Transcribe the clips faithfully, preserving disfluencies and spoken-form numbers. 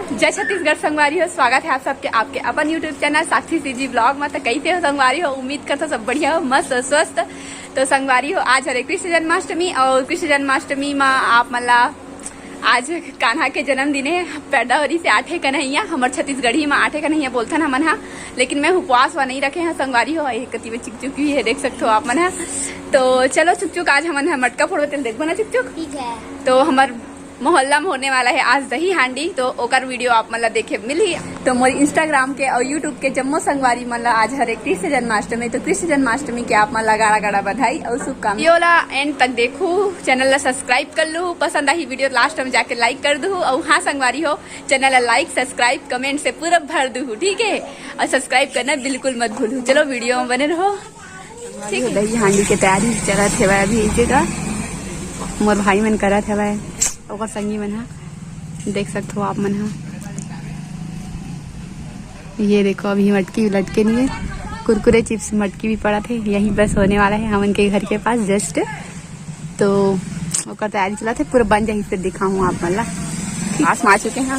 जय छत्तीसगढ़ संगवारी हो, स्वागत है आप सबके आपके अपन YouTube चैनल साक्षी सीजी ब्लॉग में। तो कैसे हो संगवारी हो? उम्मीद करता सब बढ़िया हो, मस्त हो, स्वस्थ। तो संगवारी हो, आज हरे कृष्ण जन्माष्टमी, और कृष्ण जन्माष्टमी में आप मन ला आज कान्हा के जन्मदिन है। पैदा होरी से आठे कन्हैया, हमर छत्तीसगढ़ी में आठे कन्हैया बोलथन हमन हा, लेकिन मैं उपवास वा नहीं रखे हैं संगवारी हो। एक कति में चुकचुक भी है, देख सकते हो आप मन हा। तो चलो चुकचुक, आज हमन हा मटका फोड़बे, तेल देखबो ना चुकचुक। ठीक है। तो हमर मोहल्ला में होने वाला है आज दही हांडी, तो ओकर वीडियो आप मन ला देखे मिलही। तो मोर Instagram के और YouTube के जम्मो संगवारी मन ला आज हरे कृष्ण जन्माष्टमी, तो कृष्ण जन्माष्टमी के आप मन ला गाड़ा गाड़ा बधाई और शुभकामना। वीडियो ला एंड तक देखू, चैनल ला सब्सक्राइब कर लू, पसंद आही वीडियो लास्ट में जाके लाइक कर दू। और हाँ संगवारी हो, चैनल ला लाइक, सब्सक्राइब, कमेंट से पूरा भर दू, ठीक है? और सब्सक्राइब करना बिल्कुल मत भूलू। चलो वीडियो में बने रहो। ठीक है। दही हांडी के तैयारी चलत हेवय अभी एक जगह, मोर भाई मन करत हेवय, ओकर संगी मन हा, देख सकत हो आप मन हा। ये देखो, अभी मटकी लटके नहीं है, कुरकुरे चिप्स मटकी भी पड़त हे, यहीं बस होने वाला है हमन के घर के पास जस्ट। तो ओकर तैयारी चलत हे, पूरा बन जाही फिर दिखाहूँ आप मन ला। पास में आ चुके हैं।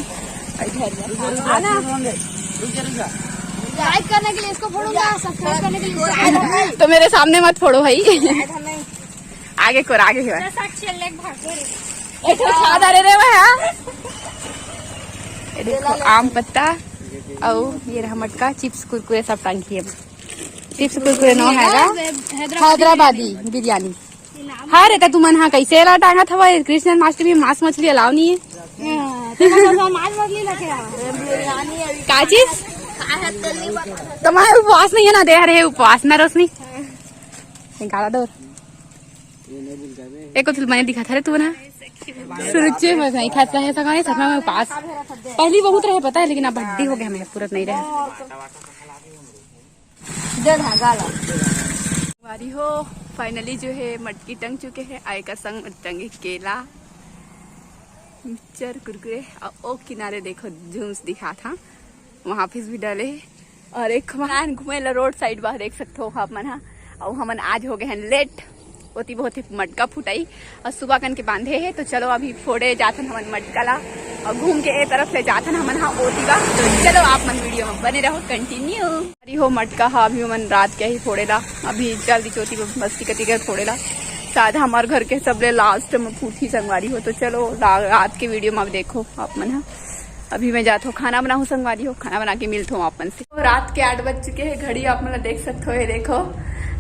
लाइक करने के लिए इसको फोड़ूंगा, सब्सक्राइब करने के लिए इसको फोड़ूंगा। तो मेरे सामने मत फोड़ो भाई। आगे कर, आगे कर। साक्षी लेके भाग रे। ए तो खा डाले रे भाई, हाँ? ये देखो, आम पत्ता और ये रहा मटका, चिप्स कुरकुरे सब टांगी है। चिप्स कुरकुरे नो है ना? हैदराबादी। हैदराबादी बिरयानी। हाँ रे, त तुमन हा कैसे ला टांगत हवा? कृष्ण जन्माष्टमी में मांस मछली अलाव नहीं है। हाँ, तो मतलब मांस मछली ला क्या? का चीज? तुम्हारे उपवास नहीं है ना, दे रहे उपवास ना रोशनी। निकाला दो। एको तुल मैंने दिखा था रे तू ना। सुरुचे में नहीं खाता है, सका नहीं सपना में उपवास। पहली बहुत रहे पता है, लेकिन अब हड्डी हो गया, हमें पूरत नहीं रहे। जल हाँ, गाला। हमारी हो, फाइनली जो है मटकी टंग चुके हैं, आय का संग टंगे केला, मिक्सचर, कुरकुरे, और ओ किनारे देखो जूस दिखा था, वहाँ पे भी डाले हैं। और एक हमारे घूमे ला रोड साइड बा, देख सकते हो आप मन हा। और हमन आज हो गए हैं लेट, ओती बहुत ही मटका फुटाई और सुबह कन के बांधे है। तो चलो अभी फोड़े जाथन हमन मटका ला और घूम के ए तरफ ले जाथन हमन हा ओती बा। तो चलो आप मन वीडियो में बने रहो, कंटिन्यू। अरे हो मटका हा, अभी हमन रात के ही फोड़े ला, अभी चल दी चोती बस्ती कती घर फोड़े ला। शायद हमार घर के सबले लास्ट में फूटी संगवारी हो। तो चलो रा-, रात के वीडियो में अब देखो आप मन हा। अभी मैं जात हो खाना बनाहूँ संगवारी हो, खाना बना के मिलत हूँ आप मन से। तो रात के आठ बज चुके हैं, घड़ी आप मन देख सकते हो, ये देखो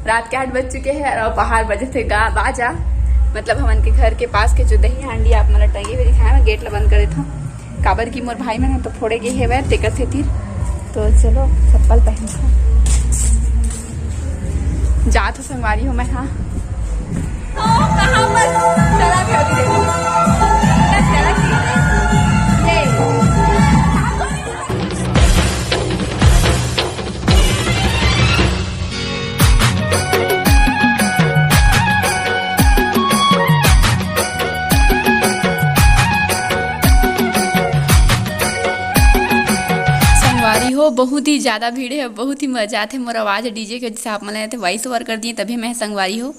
रात के आठ बज चुके हैं और बाहर बजत हे गा बाजा, मतलब हमन के घर के पास के जो दही हांडी आप मन टंगे हुए दिखाए, मैं गेट ला बंद कर देता हूँ, काबर की मोर भाई मन तो फोड़े गए हेवय तेकर सेती। तो चलो चप्पल पहन के जात हो संगवारी हो मैं, हाँ। तो कहाँ पर चला गया अभी देखो। बस चला गया। ये। संगवारी हो, बहुत ही ज्यादा भीड़ है, बहुत ही मजा आथे। मोर आवाज डीजे के वजह से आप मन ला वॉइस ओवर कर दिए, तभी मैं संगवारी हो।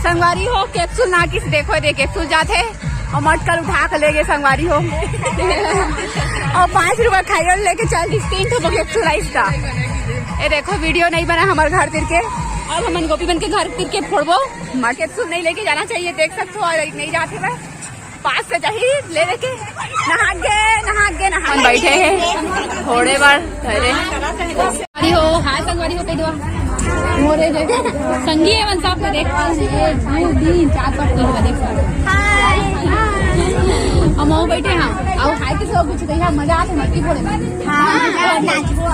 संगवारी हो, कैप्सूल ना किस देखो, दे कैप्सूल जाथे। और मटका ल उठा के ले गए संगवारी हो। और पाँच रुपया खाई और लेके चल दी तीन ठो बकेट चुराइस का। ये देखो वीडियो नहीं बना हमारे घर तिर के। अब हमन गोपी बन के घर तिर के फोड़बो। मटका ल नहीं लेके जाना चाहिए, देख सकते हो, और नहीं जाते भाई। पास से चाहिए ले लेके। नहा गे, नहा गे, नहा हम बैठे हैं फोड़े बार। अरे संगवारी हो, हाय संगवारी हो, कह दो। मोरे जे संगी है, मन साहब को देख। एक, दो, तीन, चार, पाँच, तीन का देख। हाय। हम आओ बैठे हैं। आओ, हाय किसी को कुछ कहिया, मजा आते मटकी फोड़े में। हाँ, नाचबो।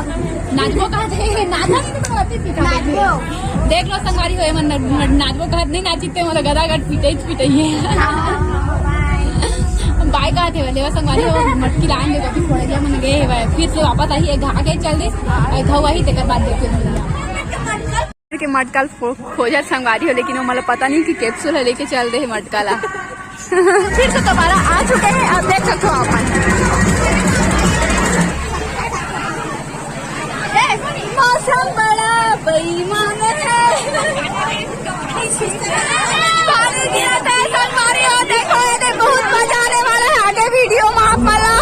नाचबो कहा थे, नाचा नहीं तो अति पीटा। नाचबो। देख लो संगवारी हो, मन न-, न-, नाचबो कहा नहीं, नाचिते मतलब गदा गद पीटे, पीटे ही है। हाँ, बाय। बाय कहा थे, लेवा संगवारी हो, मटकी लाएंगे तो अभी फोड़े दिया, मन गए है, फिर से वापस आई, एक घा के चल दे, और घा वही तेकर बाद देखे। मटका ल खो-, खोजत संगवारी हो, लेकिन वो मतलब पता नहीं कि कैप्सूल है लेके चल रहे मटका ला। फिर से दोबारा आ चुके हैं, अब देख सकते हो आप। ए, मौसम बड़ा बेईमान है। पानी गिरत है, संगवारी हो, देखो, ये देख, बहुत मजा आने वाला है आगे वीडियो में आप वाला।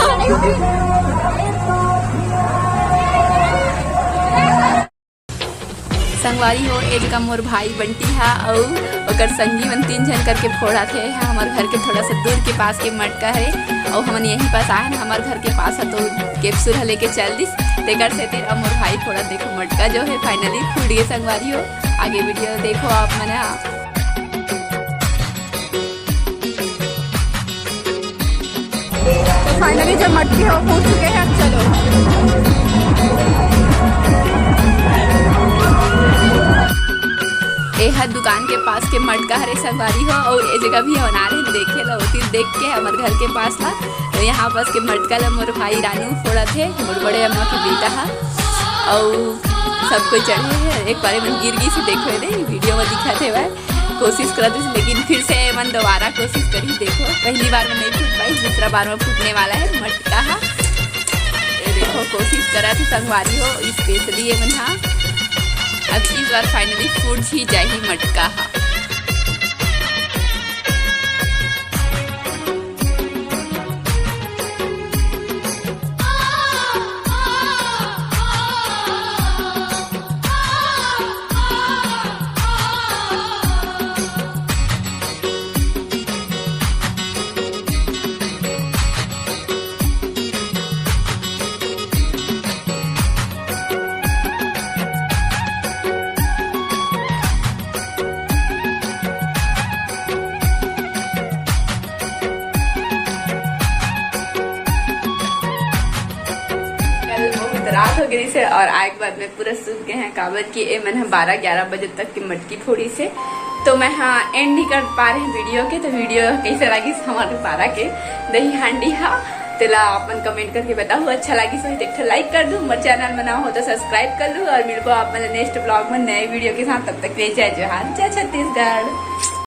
संगवारी हो, ए जगह मोर भाई बंटी हा अउ ओकर संगी मन तीन झन करके फोड़त हे। एहा हमर घर के थोड़ा सा दूर के पास के मटका हे अउ हमन यहीं पास आए हन। हमर घर के पास ह तो कैप्सूल ह लेके चल दिस, तेकर सेती अब मोर भाई फोड़त। देखो मटका जो है finally फूट गे संगवारी हो। आगे वीडियो देखो आप मन हा। तो finally जब मटकी हो पहुंच चुके हैं, अब चलो। ए ह दुकान के पास के मटका हरे संगवारी हो, अउ ए जगह भी होना रहे देखे ला, ओती देख के हमर घर के पास ला। तो यहाँ पास के मटका ला मोर भाई रानू फोड़त हे, मोर बड़े अम्मा के बेटा हा, अउ सब कोई चढ़े हे। एक बार मन गिर गिस, देखो रे वीडियो में दिखत हे भाई। कोशिश करत रहिस, लेकिन फिर से एमन दोबारा कोशिश करी। देखो, पहली बार में नहीं फूट पाई, दूसरा बार में फूटने वाला है मटका हा। ये देखो, कोशिश करत हे संगवारी हो, specially एमन हा। अब इस बार finally फूट ही जाही मटका हा। कल बहुत रात हो गई से और आए के बाद में पूरा सूत गए हैं, काबर कि ए मन ह बारह ग्यारह बजे तक के मटकी फोड़ी से। तो मैं हाँ end नहीं कर पा रहे वीडियो के। तो वीडियो कैसे लगी हमारे बारह के दही हांडी हा, तेला अपन comment करके बताओ। अच्छा लगी सही तो एक ठो like कर दू, मोर channel में नवा हो तो subscribe कर लू और मिलबो आप मन next vlog में नए वीडियो के साथ। तब तक के लिए जय जोहार, जय छत्तीसगढ़।